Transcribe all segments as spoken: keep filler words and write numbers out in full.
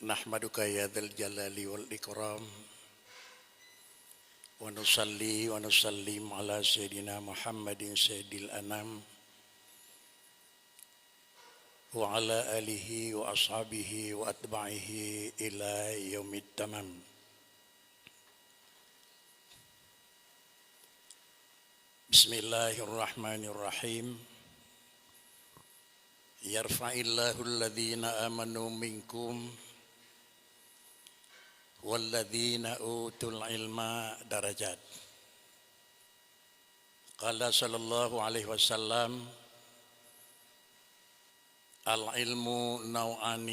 نحمدك يا ذا الجلال والإكرام، ونصلي ونسلم على سيدنا محمد سيد الأنام، وعلى آله وأصحابه وأتباعه إلى يوم التمام. بسم الله الرحمن الرحيم. يرفع الله الذين آمنوا منكم والذين أوتوا العلم درجات. قال صلى الله عليه وسلم: العلم نوعان،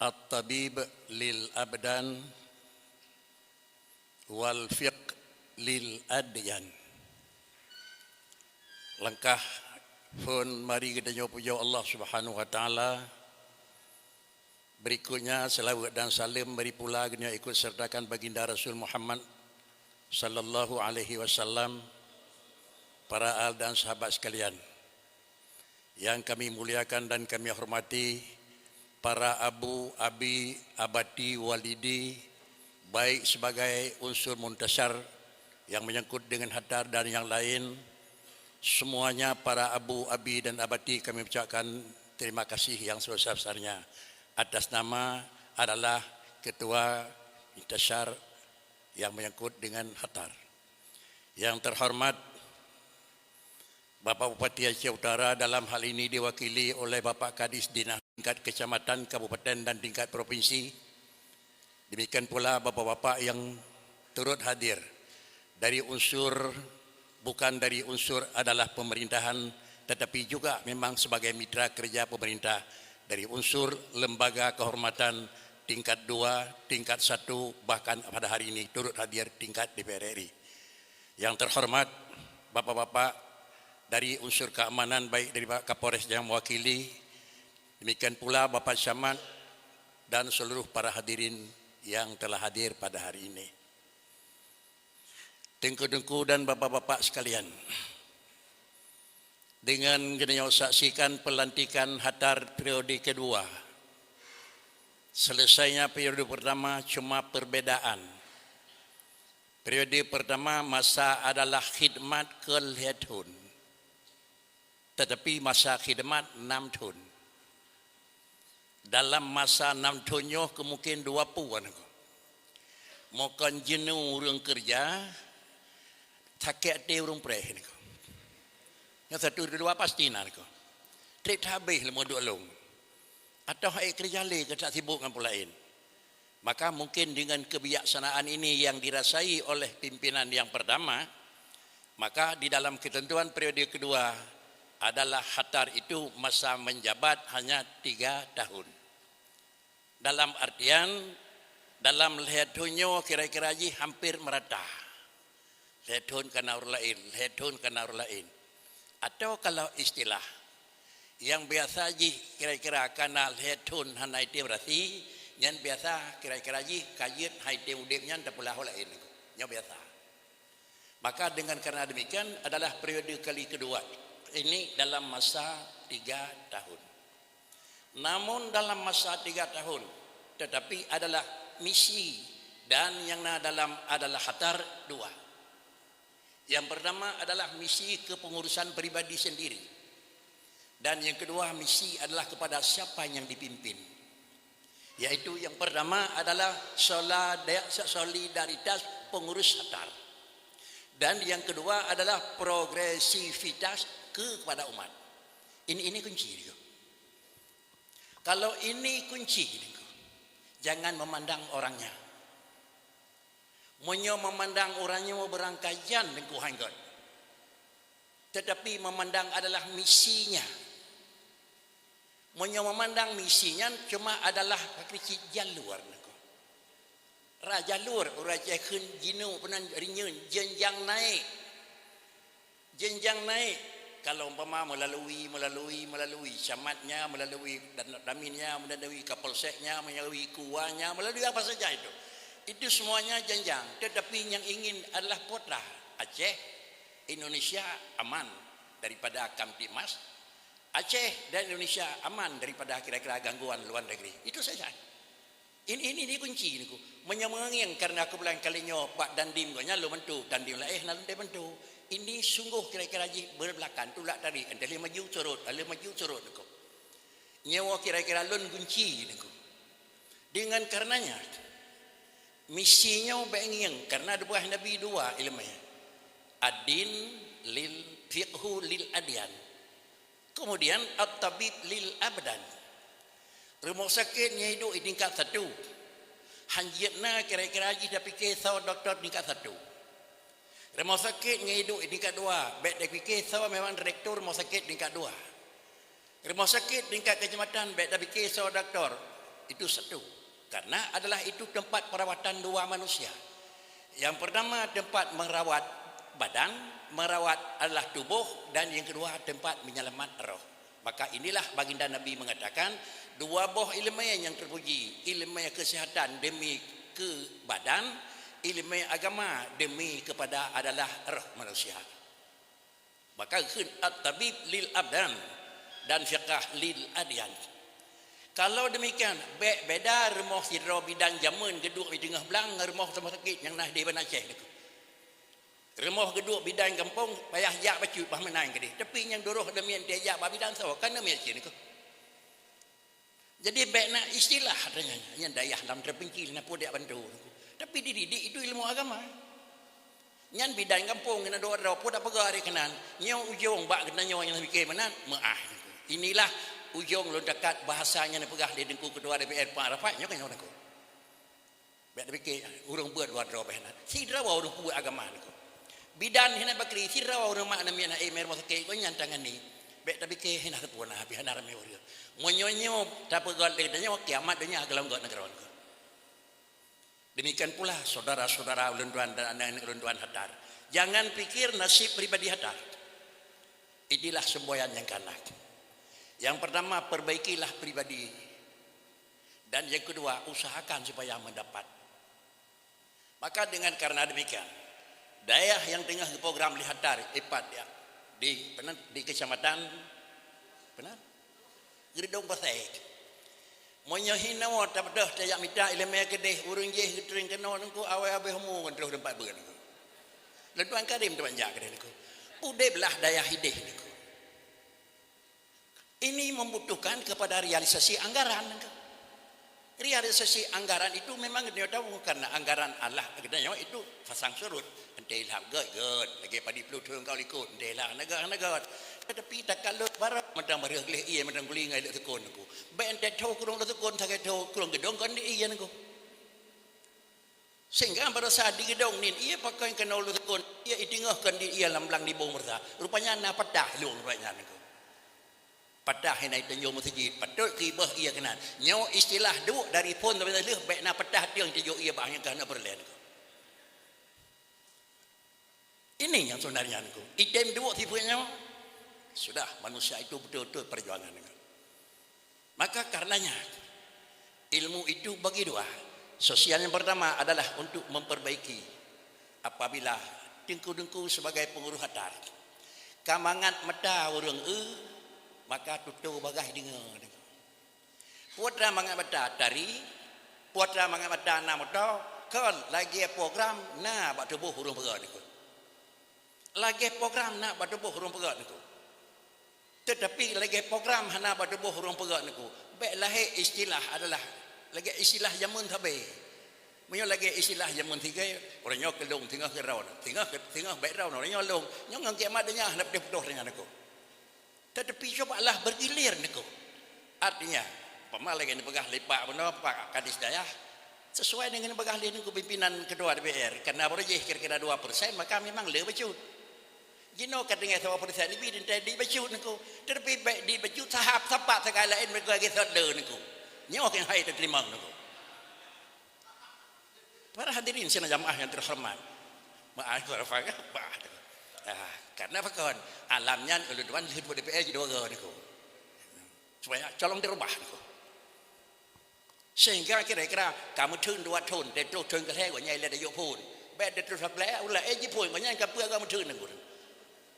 الطبيب للأبدان، والفقه للأديان. Langkah phon mari geutanyoe pujoe Allah Subhanahu wa Taala. Berikutnya, selawat dan salam mari pula geutanyoe ikut sertakan Baginda Rasul Muhammad sallallahu alaihi wasallam, para al dan sahabat sekalian. Yang kami muliakan dan kami hormati para abu, abi, abati, walidi, baik sebagai unsur muntasyar yang menyangkut dengan hatar dan yang lain, semuanya para abu, abi, dan abati kami ucapkan terima kasih yang sebesar-besarnya atas nama adalah Ketua Muntasyar yang menyangkut dengan hatar. Yang terhormat Bapak Bupati Aceh Utara dalam hal ini diwakili oleh Bapak Kadis Dinas tingkat kecamatan, kabupaten, dan tingkat provinsi. Demikian pula bapak-bapak yang turut hadir dari unsur, bukan dari unsur adalah pemerintahan, tetapi juga memang sebagai mitra kerja pemerintah dari unsur lembaga kehormatan tingkat dua, tingkat satu, bahkan pada hari ini turut hadir tingkat D P R R I. Yang terhormat bapak-bapak dari unsur keamanan, baik dari Pak Kapolres yang mewakili, demikian pula Bapak Camat dan seluruh para hadirin yang telah hadir pada hari ini. Teungku-teungku dan bapak-bapak sekalian, dengan geutanyoe saksikan pelantikan hatar periode kedua, selesainya periode pertama cuma perbedaan. Periode pertama masa adalah khidmat keu lhèe thôn, tetapi masa khidmat nam thôn. Dalam masa nam thôn nyoe kemungkin dua peue, Teungku. Mungken jeuneuh ureueng keureuja, sakét até ureueng preh, Teungku. Nyang satu dua pasti na, Teungku. Trép habéh lé meuduek lôn. Atawa hai keureuja lé keu tak sibuk ngon peue laén. Maka mungkin dengan kebijaksanaan ini yang dirasai oleh pimpinan yang pertama, maka di dalam ketentuan periode kedua adalah hatar itu masa menjabat hanya tiga tahun. Dalam artian, dalam lhèe thôn nyoe kira-kira jih hampir merata. Lhèe thôn kana ureueng laén, lhèe thôn kana ureueng laén. Atau kalau istilah nyang biasa jih kira-kira kana lhèe thôn hana item rasi, nyan biasa kira-kira jih ka jeuet hai item udép nyan tapeulah ureueng laén. Nyoe biasa. Maka dengan karena demikian adalah periode kali kedua ini dalam masa tiga tahun. Namun dalam masa tiga tahun, tetapi adalah misi dan yang na dalam adalah hatar dua. Yang pertama adalah misi kepengurusan pribadi sendiri. Dan yang kedua, misi adalah kepada siapa yang dipimpin. Yaitu yang pertama adalah solada-, solidaritas pengurus hatar. Dan yang kedua adalah progresivitas kepada umat. Ini, ini kunci, Teungku. Kalau ini kunci, Teungku, jangan memandang orangnya. Meunyoe memandang ureueng nyoe beurangkajan, Teungku, hai göt. Tetapi memandang adalah misinya. Meunyoe memandang misi nyan cuma adalah pakri cit jalur, Teungku. Ra jalur, ureueng Aceh kheun jinoe peunan rinyeun, jenjang naik. Jenjang naik, kalau umpama melalui, melalui, melalui camatnya, melalui dan-, daminnya, melalui kapolseknya, melalui kuanya, melalui apa saja itu. Itu semuanya jenjang. Tetapi yang ingin adalah putra Aceh, Indonesia aman daripada Kamtibmas, Aceh dan Indonesia aman daripada kira-kira gangguan luar negeri. Itu saja. Ini, ini, ini kunci niku. Meunyoe meungieng karena keubeulan kali nyoe bak Dandim gobnyan lôn bantu, Dandim laén na lôn bantu. Ini sungguh kira-kira jih beubelakang, tulak tarék, entah lheueh maju surot, lheueh maju surot niku. Nyoe kira-kira lôn kunci niku. Dengan karenanya, misi nyoe bék ngieng, karena dipeugah Nabi dua iéleumé. Ad-din lil fiqhu lil adyan. Kemudian at-tabib lil abdan. Rumoh sakét nyang hidup di tingkat satu. Han jeuet na kira-kira jih tapike soe doktor tingkat satu. Rumoh sakét nyang hidup di tingkat dua, bék tapike soe memang direktur rumoh sakét tingkat dua. Rumoh sakét tingkat kecamatan bék tapike soe doktor, itu satu. Karena adalah itu tempat perawatan dua manusia. Yang pertama tempat merawat badan, merawat adalah tubuh, dan yang kedua tempat menyelamat roh. Maka inilah baginda Nabi mengatakan, dua boh iéleumé nyang terpuji, iéleumé kesehatan demi ke badan, iéleumé agama demi kepada adalah roh manusia. Maka kheun at-tabib lil abdan dan fiqah lil adyan. Kalau demikian, bék beda rumoh sidroe bidan jameun geuduek di teungoh blang ngon rumoh rumoh sakét nyang na di Banda Aceh nyoe. Rumoh geuduek bidan gampông payah jak bacut bah meunan keudeh. Tapi nyang duroh demikian dia jak bak bidan soe kan demikian nyoe. Jadi bék na istilah katanya, nyan dayah lam terpencil na peue dak bantu. Tapi dididik itu ilmu agama. Nyan bidan gampông keunan dua droe peue dak peugah ari keunan. Nyoe ujong bak geutanyoe nyang pike meunan, meu'ah. Inilah ujong lôn takat bahasa nyang neupeugah lé Teungku Ketua D P R Pak Arafat nyoe keunoe Teungku. Bék tapike ureuëng buet dua droe beh na. Sidroe ureuëng peubuet agama niko. Bidan hina bakri sidroe ureuëng mak namiet na iéleumé rumoh sakét ko nyan tangani. Bék tapike hina teupeue na habéh hana ramé ureuëng. Meunyoe nyoe tapeugöt lé tanyoe kiamat donya golom göt nanggroe niko. Demikian pula saudara-saudara ulôn tuan dan aneuk-aneuk ulôn tuan hatar. Jangan pikir nasib pribadi hatar. Inilah semboyan nyang kana. Yang pertama, perbaikilah pribadi. Dan yang kedua, usahakan supaya mendapat. Maka dengan karena demikian, dayah nyang teungoh geuprogram lé hatar ipat di, di, di kecamatan, peunan? Geudong Pasai. Meunyoe hinoe tapeudeh tajak mita iéleumé keudeh ureuëng jih geutreun keunoe niko awai habéh umu ngon troh teumpat beuet niko. Lôn tuan Karim teumpat jak keudeh niko. Udeb lah dayah ideh niko. Ini membutuhkan kepada realisasi anggaran niko. Realisasi anggaran itu memang geutanyoe tahu karena anggaran Allah geutanyoe itu pasang surut. Entailah göt-göt, lagée padi pluthon kau likot, entailah hana göt, hana göt. Tetapi takalon barang mantong bareh gleh ié mantong guli ngai leuek seukon niko. Bék entailah tho kurong leuek seukon sagai tho kurong geudong kon di ié niko. Sehingga pada saat digeudong nin ié pakon keunoe leuek seukon, ié iteungoh kon di ié lam blang dibong beurasa. Rupanya na patah lôn rupanya niko. Patah hina itanyoe meuseujid, patôt kibeuh ié keunan. Nyoe istilah duek dari phon tapi lheueh bék na patah tieng tijok ié bah nyang ka na peureulée niko. Ini yang sebenarnya niko. Item duek sifeuet nyoe. Sudah, manusia itu betul-betul perjuangan niko. Maka karenanya ilmu itu bagi dua. Sosial yang pertama adalah untuk memperbaiki apabila teungku-teungku sebagai pengurus hatar. Ka mangat mata ureuëng eu, maka tutoe bagaih deungoe. Putra mangat mata tari, putra mangat mata na moto, kon lagée program na bak tuboh ureuëng peugah niko. Lagée program na bak tuboh ureuëng peugah niko. Tetapi lagée program hana bak tuboh ureuëng peugah niko. Bék lahé istilah adalah lagée istilah jameun sabe. Meunyoe lagée istilah jameun sigai, ureuëng nyoe keulong singoh keudroe, singoh singoh bék droe, ureuëng nyoe long, nyoe ngon kiamat donya hana putôh-putôh deungon niko. Tetapi cobalah bergilir niko. Artinya, pama lagée neupeugah lé Pak Beno, Pak Kadis Dayah, sesuai dengan neupeugah lé niko pimpinan ketua D P R, karena baru jih kira-kira dua persen, maka memang le bacut. Jinoe ka deungoe saboh persen lebih dan tadi bacut niko. Tetapi bék di bacut sahab sapat sagai laén mereka lagi sot le niko. Nyoe keuh hai teurimong niko. Para hadirin sidang jamaah yang terhormat. Maaf, apa, apa? Ah, karena apa kon? Alam nyan ulôn tuan lheueh D P R jadi dua niko. Supaya colong dirubah niko. Sehingga kira-kira kamu thon dua thon, teutôh thon keulhée gobnyan ilée dayok phon. Bék teutôh saplai, ulah eh jiphon gobnyan ka peue agam thon niko.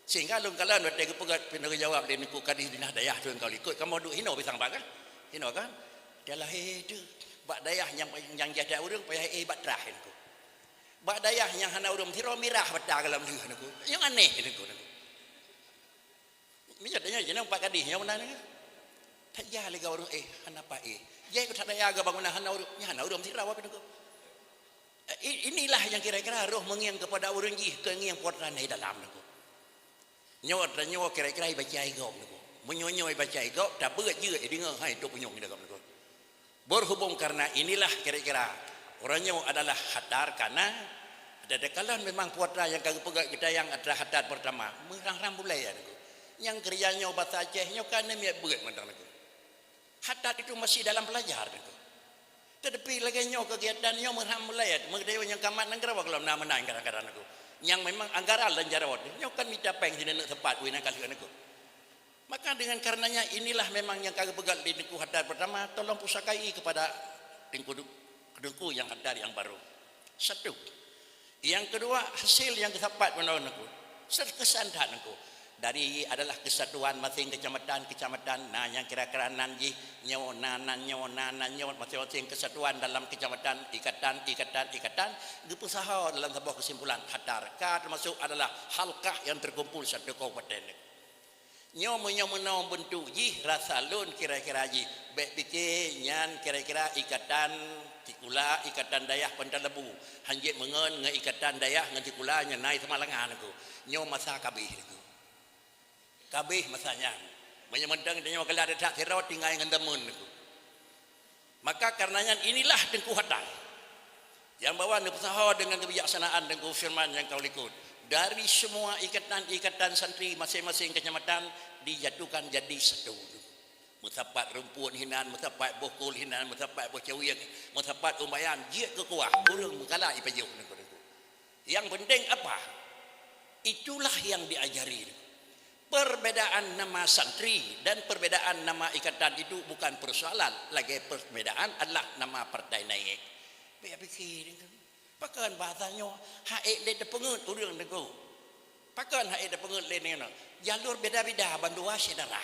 Sehingga lôn kalon watée geupeugah, pih na geujaweueb lé Teungku Kadhi Dinah Dayah Tuan Kau Likot, kamoe duek hinoe pisang bak kan? Hinoe kan? Dia lahé teuh bak dayah nyang, nyang jih that ureuëng payah éh bak trah Teungku. Bak dayah nyang hana ureuëng sidroe mirah bata goh lom lheueh Teungku. Nyang aneh Teungku, Teungku. Meunyoe tanyoe jinoe Pak Kadhi nyang meunan Teungku. That jih lé geuh ureuëng éh, hana paih. Jai keu that dayah geuh bangunan hana ureuëng, nyan hana ureuëng sidroe Teungku. I-, inilah yang kira-kira roh meungieng kepada ureuëng jih keu ngieng putra di dalam Teungku. Nyoe tanyoe kira-kira ibaca igop Teungku. Meunyoe nyoe ibaca igop, tabeuet jeuet ideungoe hai tu punyueng idagop Teungku. Berhubung karena inilah kira-kira uroe nyoe adalah hatar kana, ada kalon memang putra nyang ka geupeugah geutayang atra hatar pertama, meurang-rang bulai Teungku. Nyang keureuja nyoe basa Aceh nyoe ka neumiet beuet mantong Teungku. Hatar itu masih dalam pelajar Teungku. Tetapi lagée nyoe kegiatan nyoe meuham mulai, meudayuh nyang kamat nanggroe kalau na meunan kadang-kadang Teungku. Nyang memang anggaran lôn jaroe nyoe kan mita péng sineuk sepat wina kali Teungku. Maka dengan karenanya inilah memang yang kami peugah di Teungku hatar pertama, tolong pusakai kepada Teungku, Teungku yang hatar yang baru. Satu. Yang kedua, hasil yang geusapat meunan Teungku. Terkesan that Teungku. Dari adalah kesatuan masing kecamatan-kecamatan, nah yang kira-kira nan jih nyoe, na nan nyoe, na nan nyoe, masing-masing kesatuan dalam kecamatan, ikatan, ikatan, ikatan, geupeusaho dalam saboh kesimpulan hatar ka termasuk adalah halkah yang terkumpul satu kabupaten. Nyoe meunyoe meunoe beuntuk jih rasa lôn kira-kira jih, bék pike nyan kira-kira ikatan sikula, ikatan dayah Pantai Lembu, hanjeuet meungon ngon ikatan dayah ngon sikula nyan na i Samalanga Teungku. Nyoe masa ka abéh Teungku. Ka abéh masa nyan. Meunyoe mantong tanyoe keulah that sidroe tinggai ngon teumon Teungku. Maka karena nyan inilah Teungku hatar. Nyang bahwa neupeusaho dengan kebijaksanaan Teungku Firman nyang ka likot. Dari semua ikatan-ikatan santri masing-masing kecamatan dijatuhkan jadi satu. Meusapat rumpun hinan, meusapat boh kol hinan, meusapat boh cawieng, meusapat umbayan, jeuet keu kuah, ureuëng meukala ipajoh Teungku. Yang penting apa? Itulah yang diajari. Perbedaan nama santri dan perbedaan nama ikatan itu bukan persoalan, lagée perbedaan adalah nama partai naik. Bék pike Teungku. Pakon bahasa nyoe hak ék lé teupeungeut ureuëng Teungku. Pakon hak ék teupeungeut lé nyoe. Jalur beda-beda bandua syedara.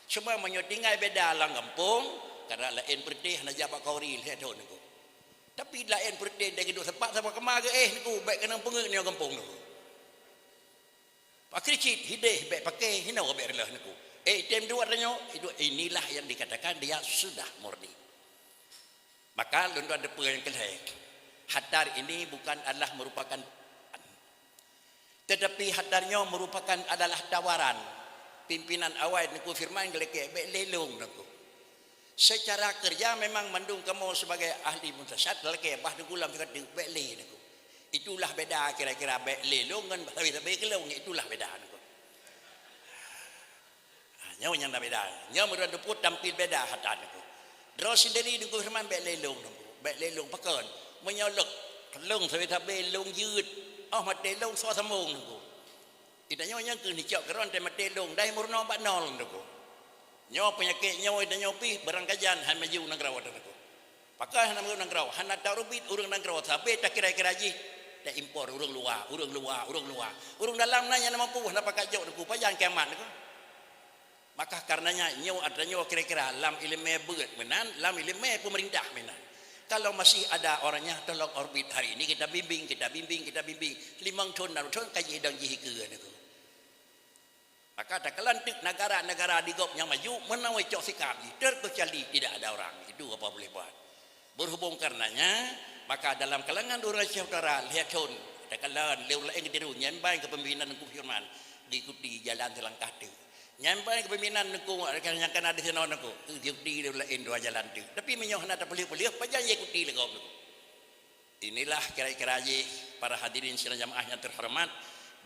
Cuma meunyoe tinggai beda lam gampông, karena laén peureuteh hana jak bak kauri lhée thon Teungku. Tapi laén peureuteh dan geuduek sepat saboh keuma geuéh Teungku, bék keunong peungeut nyoe gampông Teungku. Pakri cit hideh bék pakai hinoe bék reuloh Teungku. Eh, tem dua tanyoe, itu inilah yang dikatakan dia sudah murni. Maka lôn tuan depe yang kelhai. Hatar ini bukan adalah merupakan, tetapi hatar nyoe merupakan adalah tawaran. Pimpinan awai Teungku Firman geulakée bék lé lôn Teungku. Secara kerja memang mandum kamoe sebagai ahli mursyid lakée bah Teungku lam teuka bék lé Teungku. Itulah beda kira-kira bék lé lôn ngon sabe-sabe keu lôn, itulah beda Teungku. Ha, nyoe nyang na beda. Nyoe meureudu pun tampil beda hatar Teungku. Droe sendiri Teungku Firman bék lé lôn Teungku. Bék lé lôn pakon. Meunyoe lôn, lôn sabe-sabe lôn jeuet. Oh maté lôn soe sambong Teungku. Tanyoe nyang keuh nicok keudroe teuh maté lôn dai meurunoe bak nol Teungku. Nyoe peunyakét nyoe tanyoe pih beurangkajan hai maju nanggroe Teungku. Pakon hana maju nanggroe, hana tarubiet ureuëng nanggroe sabe takira-kira jih taimpor ureuëng luwa, ureuëng luwa, ureuëng luwa. Ureuëng dalam na nyang na mampu hana pakat jok Teungku, pajan kiamat Teungku. Maka karenanya nyoe atra nyoe kira-kira lam ileumé beuet meunan, lam ileumé peumeurintah meunan. Kalau masih ada orangnya tolong orbit hari ini kita bimbing, kita bimbing, kita bimbing. Limong thon, enam thon kaji dong jih ikeue Teungku. Maka takalon teuk negara-negara di gob nyang maju meunawi cok sikap jih terkecuali tidak ada orang. Itu apa boleh buat. Berhubung karenanya, maka dalam kalangan ureuëng Aceh Utara lhée thon takalon lé ureuëng laén geutiru nyang ban kepemimpinan Teungku Firman diikuti jalan selangkah teuk. Nyang ban kepemimpinan Teungku nyang kana di sinoe Teungku diikuti lé ureuëng laén dua jalan teuk. Tapi meunyoe hana tapeuleueh-peuleueh pajan ikuti lé gob Teungku. Inilah kira-kira jih para hadirin sidang jamaah yang terhormat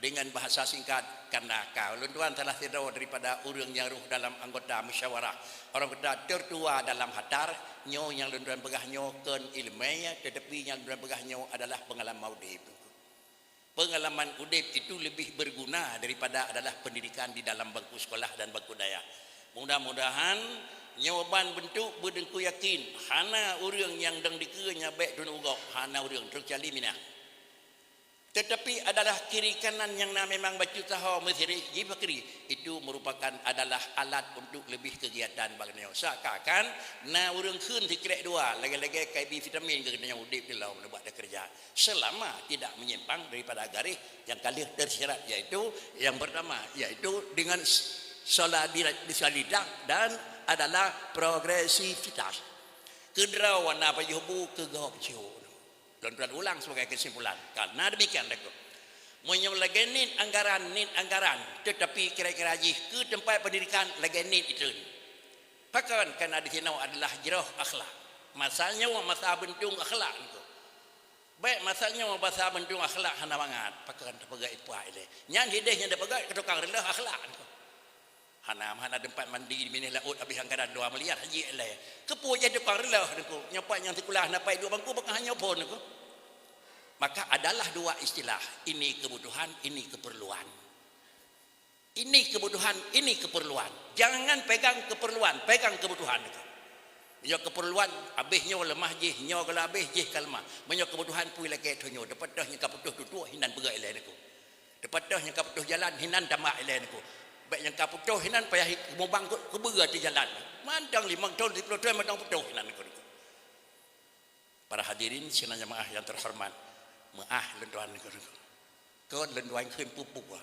dengan bahasa singkat karena ka ulôn tuan salah sidroe daripada ureuëng nyang roh dalam anggota musyawarah orang kota tertua dalam hatar nyoe nyang lôn tuan peugah nyoe kon ileumé tetapi nyang lôn tuan peugah nyoe adalah pengalaman udeb. Pengalaman udeb itu lebih berguna daripada adalah pendidikan di dalam bangku sekolah dan bangku dayah. Mudah-mudahan nyoe ban beuntuk beudeungku yakin hana ureuëng nyang dong dikeue nyang bék teuneuk gob, hana ureuëng teukecuali minah. Tetapi adalah kiri kanan nyang na memang bacut saho meusirih jih pakri, itu merupakan adalah alat untuk lebih kegiatan bak nyoe. Seakan-akan na ureuëng kheun sikrek dua, lagée-lagée ka ibi vitamin keu geutanyoe udeb di lom neubuat teukeureuja. Selama tidak menyimpang daripada garis yang ka lheueh tersyarat, yaitu yang pertama, yaitu dengan s-, solidaritas dan adalah progresivitas. Keudroe wana pajoh bu keu gob cok. Lôn tuan ulang sebagai kesimpulan. Karena demikian, Teungku. Meunyoe lagée niet anggaran, niet anggaran, tetapi kira-kira jih keu teumpat pendidikan lagée niet itu. Pakon? Karena di sinoe adalah jroh akhlak. Masa nyoe masa beuntông akhlak, Teungku. Baik masa nyoe masa beuntông akhlak hana mangat, pakon tapeugah ipuak ilée. Nyan hideh nyang tapeugah keu tukang reuloh akhlak, Teungku. Hana, hana teumpat mandi di binéh laôt, habéh anggaran dua miliar haji ilée. Keupeue jih tukang reuloh, Teungku? Nyoe pat nyang sikula hana pai dua bangku, pakon hana nyoe phon, Teungku? Maka adalah dua istilah, ini kebutuhan, ini keperluan. Ini kebutuhan, ini keperluan. Jangan pegang keperluan, pegang kebutuhan, Teungku. Meunyoe keperluan, habéh nyoe leumah jih, nyoe kalau habéh jih ka leumah. Meunyoe kebutuhan, pui lagée tanyoe, teupeutôh nyang ka putôh tutoe hinan peugah ilée, Teungku. Teupeutôh nyang ka putôh jalan hinan tamak ilée, Teungku. Bék nyang ka putôh hinan payah mubang keu, keu beue ateueh jalan. Mantong limong thon, siplôh thon mantong putôh hinan, Teungku. Para hadirin sidang jamaah yang terhormat, meuáh lôn tuan, Teungku. Kon lôn tuan kheun peue-peue.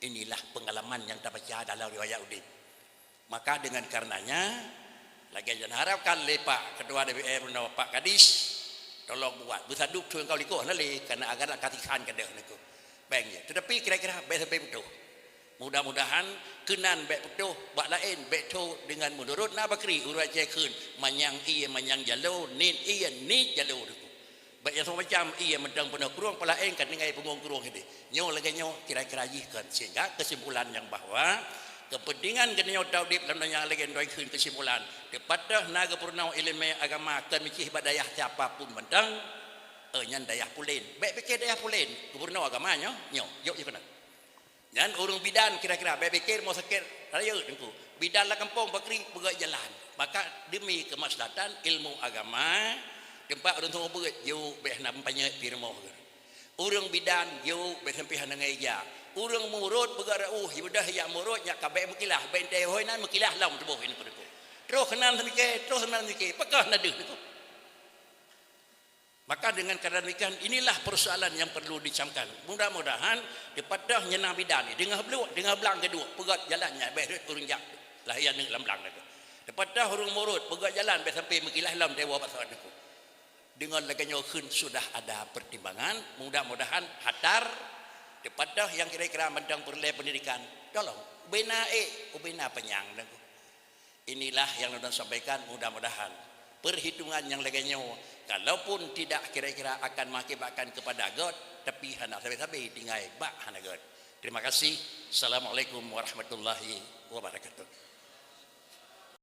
Inilah pengalaman nyang tabaca dalam riwayat udeb. Maka dengan karenanya, lagée nyang harapkan lé Pak Ketua D P R nyoe, Pak Kadis, tolong buat. Beusadub thon kau likoh na lé, karena agak kasihan keudeh, Teungku. Péng jih. Tetapi kira-kira bék sampai putôh. Mudah-mudahan keunan bék putôh, bak laén bék thô dengan meunurot na bakri ureuëng Aceh kheun, manyang ié manyang jalo, niet ié niet jalo, Teungku. Bék nyang semacam ié mantong peunoh krueng, palaén ka tinggai punggong krueng hideh. Nyoe lagée nyoe kira-kira jih kon. Sehingga kesimpulan nyang bahwa kepentingan geutanyoe taudeb lam donya lagée nyoe kheun kesimpulan, teupeutôh na geupeurunoe iéleumé agama kon meucih bak dayah siapa pun mantong, eh, nyan dayah pulen. Bék pike dayah pulen, geupeurunoe agama nyoe, nyoe, jok jih keunan. Nyan ureuëng bidan kira-kira, bék pike rumoh sakét rayeuk, Teungku. Bidan lam gampông bakri peugét jalan. Maka demi kemaslahatan ilmu agama, teumpat ureuëng tuha beuet, jok bék hana panyét pih rumoh. Ureuëng bidan jok bék sampoe hana ngon ija. Ureuëng murot peugét reuôh, ibadah jak murot nyak ka bék meukilah, bék teuhôi nan meukilah lom tuboh ini, Teungku. Troh keunan seumike, troh keunan seumike, pakah na deuh, Teungku. Maka dengan keadaan demikian, inilah persoalan yang perlu dicamkan. Mudah-mudahan teupeutôh nyan na bidan ni, deungoh bluek, deungoh blang keudua, peugét jalan nyan, bék rhot ureuëng jak lahé aneuk lam blang, Teungku. Teupeutôh ureuëng murot, peugét jalan, bék sampoe meukilah lom dewa bak saboh, Teungku. Dengan lagée nyoe kheun sudah ada pertimbangan, mudah-mudahan hatar teupeutôh nyang kira-kira mantong peureulée pendidikan, tolong ubena ék, ubena panyang, Teungku. Inilah yang lôn sampaikan, mudah-mudahan perhitungan nyang lagée nyoe, kalaupun tidak kira-kira akan mengakibatkan kepada göt, tapi hana sabe-sabe tinggai bak hana göt. Terima kasih. Assalamualaikum warahmatullahi wabarakatuh.